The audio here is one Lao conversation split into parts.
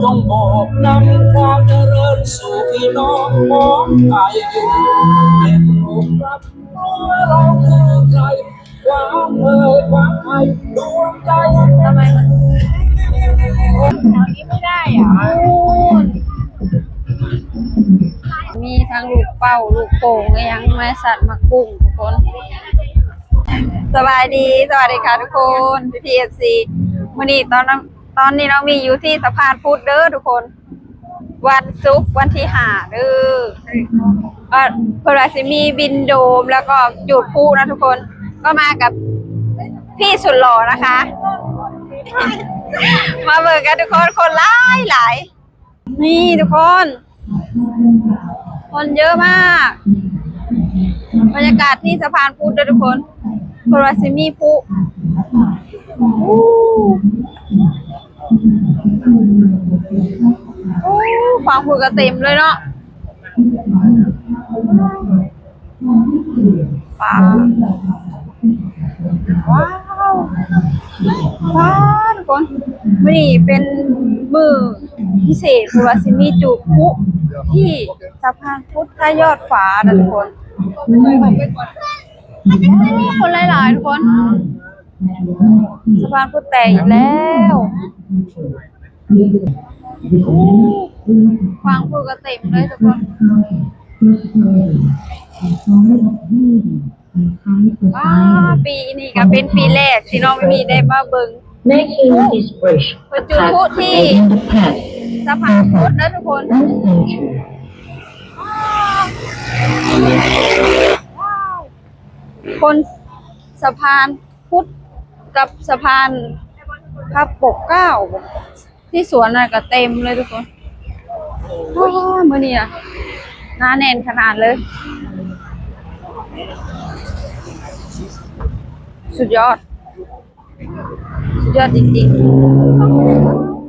ຈົ່ງບອກນຳຄວາມຈະເລີນສູ່ພີ່ນ້ອງຂອງໄທ ເປັນຮູບລັບຕົວເຮົາຄືໃຜ ຄວາມເອີຍຄວາມໄພດວງໃຈ ທຳໄມມັນ ອັນນີ້ໄມ່ໄດ້ອະ ໂອ້ຍ ມີທັງລູກເປົ້າ ລູກໂປ່ງ ອີ່ຫຍັງ ມາສັດໝາກກຸ້ງທຸກຄົນ. ສະບາຍດີ ສະຫວັດດີຄ່ະທຸກຄົນ ພີ່ໆ ເອັຟຊີ ມື້ນີ້ຕອນ ຕອນນີ້ນ້ອງມີຢູ່ທີ່ສະພານພຸດເດີທຸກຄົນ ວັນສຸກວັນທີຫ້າເດີ ເອີ ເພິ່ນວ່າຊິມີບິນໂດມ ແລ້ວກໍຈູດພລຸນະທຸກຄົນ ກໍມາກັບພີ່ສຸດຫຼໍ່ນະຄະ ມາເບິ່ງກັນທຸກຄົນ ຄົນຫຼາຍໆ ນີ້ທຸກຄົນ ຄົນເຍອະມາກ ບັນຍາກາດທີ່ສະພານພຸດເດີທຸກຄົນ ເພິ່ນວ່າຊິມີພລຸ ໂອ້ ຝັ່ງພຸ້ນກໍເຕັມເລີຍເນາະ ປາ ວ້າວ ປາ ທຸກຄົນ ມື້ນີ້ເປັນມື້ພິເສດ ເພາະວ່າຊິມີຈູດພລຸທີ່ສະພານພຸດທະຍອດຟ້ານະທຸກຄົນ ຄົນຫຼາຍໆ ທຸກຄົນ ສະພານພຸດແຕກອີກແລ້ວ ຝັ່ງພຸ້ນກໍເຕັມເລີຍທຸກຄົນ ວ້າ ປີນີ້ກໍເປັນປີແລກທີ່ນ້ອງມີໄດ້ມາເບິ່ງ Making this bridge ເພິ່ນຈູດພລຸທີ່ສະພານພຸດເດີທຸກຄົນ ຄົນ ສະພານພຸດກັບສະພານພະປົກເກົ້າ ທີ່ສວນນັ້ນກໍເຕັມເລີຍທຸກຄົນ ໂອ້ ມື້ນີ້ນະ ໜາແໜ້ນຂະໜາດເລີຍ ສຸດຍອດ ສຸດຍອດຈິງ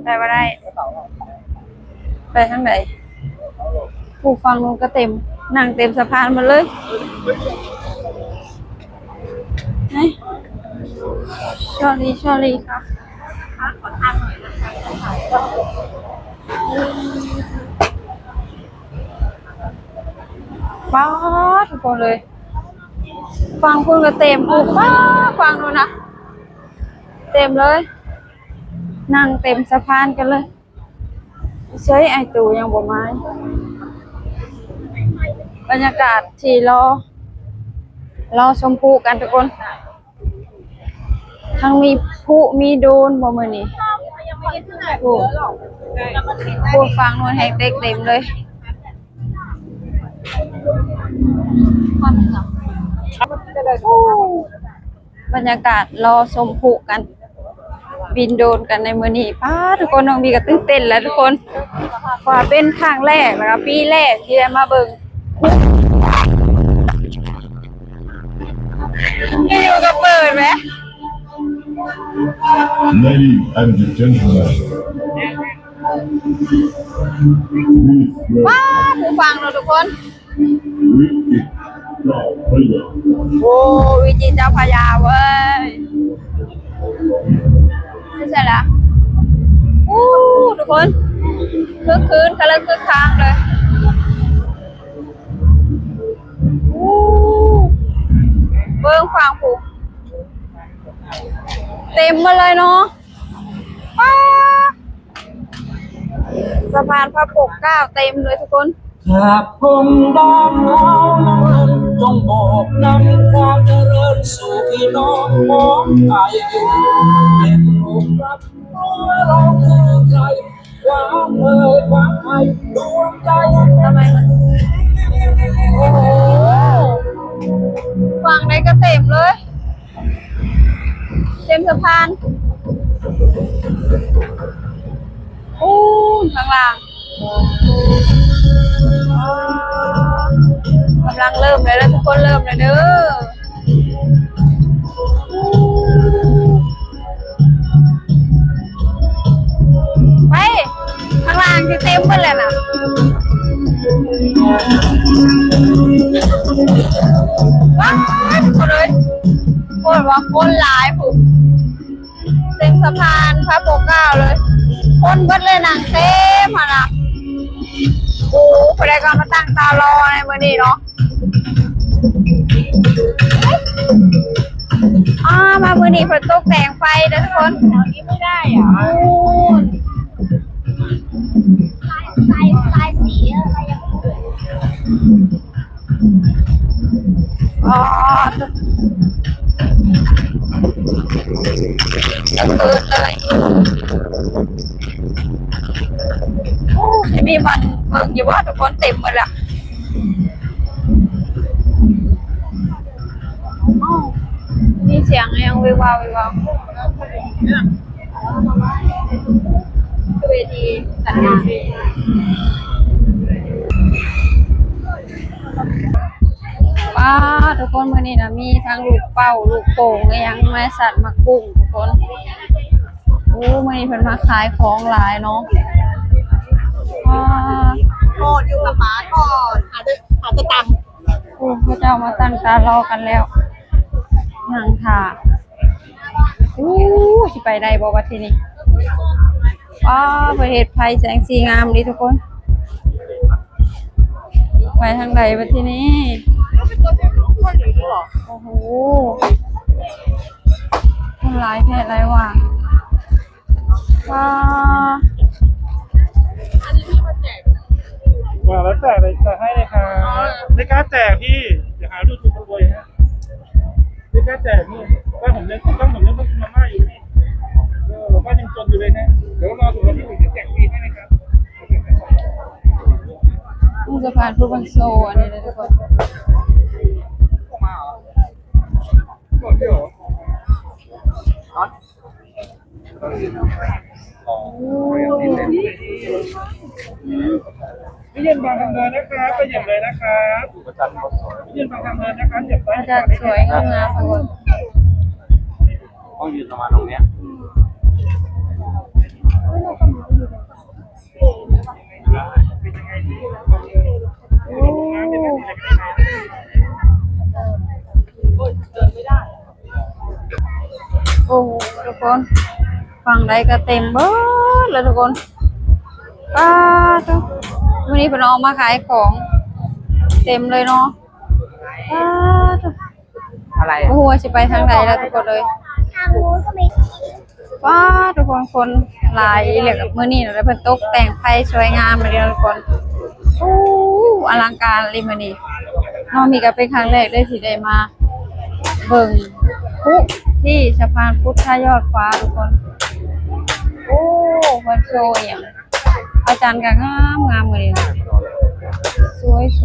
ໆ ໄປບໍ່ໄດ້ ໄປທາງໃດ? ຜູ້ຝັ່ງໂນ້ນກໍເຕັມ ນັ່ງເຕັມສະພານໝົດເລີຍ ນີ້ ຊໍຣີ ຊໍຣີ ຄ່ະ ປາດ ທຸກຄົນເລີຍ ຝັ່ງພຸ້ນກໍເຕັມ ປາດ ຝັ່ງໂນ້ນນະ ເຕັມເລີຍ ນັ່ງເຕັມສະພານກັນເລີຍ ເຊີຍ ອ້າຍຕູຍັງບໍ່ມາ ບັນຍາກາດທີ່ລໍ ລໍຊົມພລຸກັນທຸກຄົນ ທັງມີພລຸມີໂດຣນບໍ່ມື້ນີ້ ໂອ້ ໂອ້ ຝັ່ງໂນ້ນແຮງເຕັກເຕັມເລີຍ ບັນຍາກາດລໍຊົມພລຸກັນ ບິນໂດຣນກັນໃນມື້ນີ້ ປາດ ທຸກຄົນ ນ້ອງບີກໍຕື່ນເຕັ້ນແລ້ວທຸກຄົນ ເພາະວ່າເປັນຄັ້ງແລກ ແລ້ວກໍປີແລກທີ່ໄດ້ມາເບິ່ງ ຢູ່ໆກໍເປີດແໝ Ladies and gentlemen, ປາດ ຜູ້ຟັງເນາະທຸກຄົນ ວິຈິດເຈົ້າພະຍາ ໂອ້ ວິຈິດເຈົ້າພະຍາເວີຍ ຢູ່ໃສລະ ໂອ້ ທຸກຄົນ ຄຶກຄື້ນ ກະເລີກຄຶກຄັກເລີຍ ໂອ້ ເບິ່ງຝັ່ງພຸ້ນ ເຕັມໝົດເລີຍເນາະ ປາດ ສະພານພະປົກເກົ້າເຕັມເລີຍທຸກຄົນ ແຂກຄົນບ້ານເຮົານັ້ນ ຈົ່ງບອກນຳຄວາມຈະເລີນສູ່ພີ່ນ້ອງຂອງໄທ ເປັນຮູບລັບຕົວເຮົາຄືໃຜ ຄວາມເອີຍຄວາມໄພດວງໃຈ ທຳໄມມັນ ໂອ້ໂຫ ຝັ່ງໃດກໍເຕັມເລີຍ. ເຕັມສະພານ ໂອ້ ທາງລ່າງ ກຳລັງເລີ່ມແລ້ວເດີ ທຸກຄົນເລີ່ມແລ້ວເດີ ໄປ ຂ້າງລ່າງຊິເຕັມເບິດແລ້ວນະ ວ້າຍ ທຸກຄົນເອີຍ ໂຄດວ່າຄົນຫຼາຍພຸ້ນ ເຕັມສະພານພະປົກເກົ້າເລີຍ. ຄົນເບິດເລີຍ ນັ່ງເຕັມຫັ້ນນະ. ໂອ້ ຜູ້ໃດກໍມາຕັ້ງຕາລໍໃນມື້ນີ້ເນາະ. ອ້າ ມາມື້ນີ້ເພິ່ນຕົກແຕ່ງໄຟເດີທຸກຄົນ. ແຖວນີ້ບໍ່ໄດ້ອະ ໂອ້ຍ ລາຍ ລາຍ ລາຍສີອະໄລ ອໍ ເປີດເລີຍ. ໂອ້ ຊິມີບ່ອນເບິ່ງຢູ່ບໍ່ທຸກຄົນ? ເຕັມໝົດລະ. ອ້າວ ມີສຽງຫຍັງວິວາວວິວາວ ເວທີຈັດງານ. ປ້າ ທຸກຄົນ ມື້ນີ້ນະ ມີທັງລູກເປົ້າ ລູກໂປ່ງ ອີ່ຫຍັງ ມາສັດມາກຸ້ງທຸກຄົນ. ໂອ້ ມື້ນີ້ເພິ່ນມາຂາຍຂອງຫຼາຍເນາະ. ປ້າ ໂອ້ ຢູ່ກັບໝາກ່ອນ ອາດຈະ ອາດຈະຕັງ. ໂອ້ ເຂົາເຈົ້າມາຕັ້ງຕາລໍກັນແລ້ວ ນັ່ງຖ້າ. ໂອ້ ຊິໄປໄດ້ບໍ່ບັດທີນີ້? ອ້າ ເພິ່ນເຮັດໄຟແສງສີງາມເດ້ທຸກຄົນ. ໄປທາງໃດບັດທີນີ້? ໂອ້ໂຫ ຄົນຫຼາຍແທ້ຫຼາຍວ່າ. ວ້າ ອັນນີ້ທີ່ມາແຈກ ວ່າແລ້ວແຈກເລີຍ ແຈກໃຫ້ເລີຍ อ๋อ ครับ ไม่กล้าแจกพี่ เดี๋ยวหาดูถูกคนรวยฮะ ไม่กล้าแจกนี่ บ้านผมยัง บ้านผมยังต้องกินมาม่าอยู่พี่ เออ บ้านยังจนอยู่เลยนะ เดี๋ยวรอถึงวันที่หนึ่งเดี๋ยวแจกฟรีให้นะครับ นี่สะพานพุทธบังโซ อันนี้นะทุกคน หมดเลยเหรอ อ๋อ ทุเรียนบางทางเดินนะครับ ไปหยิบเลยนะครับ ทุเรียนบางทางเดินนะครับ หยิบไป อาจารย์สวยงามมากเลย ต้องยืนประมาณตรงเนี้ย ໂອ້ ໂອ້ ທຸກຄົນ ຝັ່ງໃດກໍເຕັມເບິດແລ້ວທຸກຄົນ. ປ້າໂທ້ ມື້ນີ້ເພິ່ນອອກມາຂາຍຂອງເຕັມເລີຍເນາະ. ປ້າໂທ້ ອະໄລ ບໍ່ຮູ້ວ່າຊິໄປທາງໃດແລ້ວທຸກຄົນເອີຍ. ທາງໂນ້ນກໍມີ. ວ້າ ທຸກຄົນ ຄົນຫຼາຍອີ່ຫຼີ ມື້ນີ້ນະ ເພິ່ນຕົກແຕ່ງໄຟສວຍງາມອີ່ຫຼີທຸກຄົນ. ໂອ້ ອະລັງການອີ່ຫຼີມື້ນີ້. ນ້ອງມີກໍເປັນຄັ້ງແລກເລີຍທີ່ໄດ້ມາເບິ່ງພລຸທີ່ສະພານພຸດທະຍອດຟ້າທຸກຄົນ. ໂອ້ ເພິ່ນໂຊອີ່ຫຍັງ ພະຈັນກໍງາມໆ ມື້ນີ້ນະ ສວຍໆ.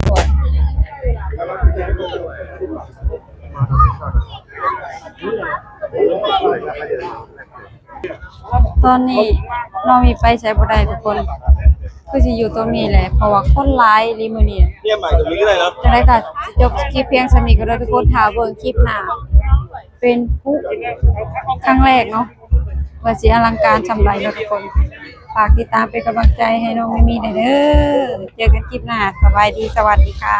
ຕອນນີ້ນ້ອງມີໄປໃສບໍ່ໄດ້ທຸກຄົນ ຄືຊິຢູ່ຕົງນີ້ແຫຼະ ເພາະວ່າຄົນຫຼາຍອີ່ຫຼີມື້ນີ້. ຈັ່ງໃດກໍຊິຈົບຄລິບພຽງສ່ຳນີ້ກໍໄດ້ທຸກຄົນ ຖ້າເບິ່ງຄລິບໜ້າ ເປັນຜຸຄັ້ງແລກເນາະ ວ່າຊິອະລັງການສ່ຳໃດເນາະທຸກຄົນ. ຝາກຕິດຕາມເປັນກຳລັງໃຈໃຫ້ນ້ອງມີມີແດ່ເດີ. ເຈີກັນຄລິບໜ້າ. ສະບາຍດີ ສະຫວັດດີຄ່ະ.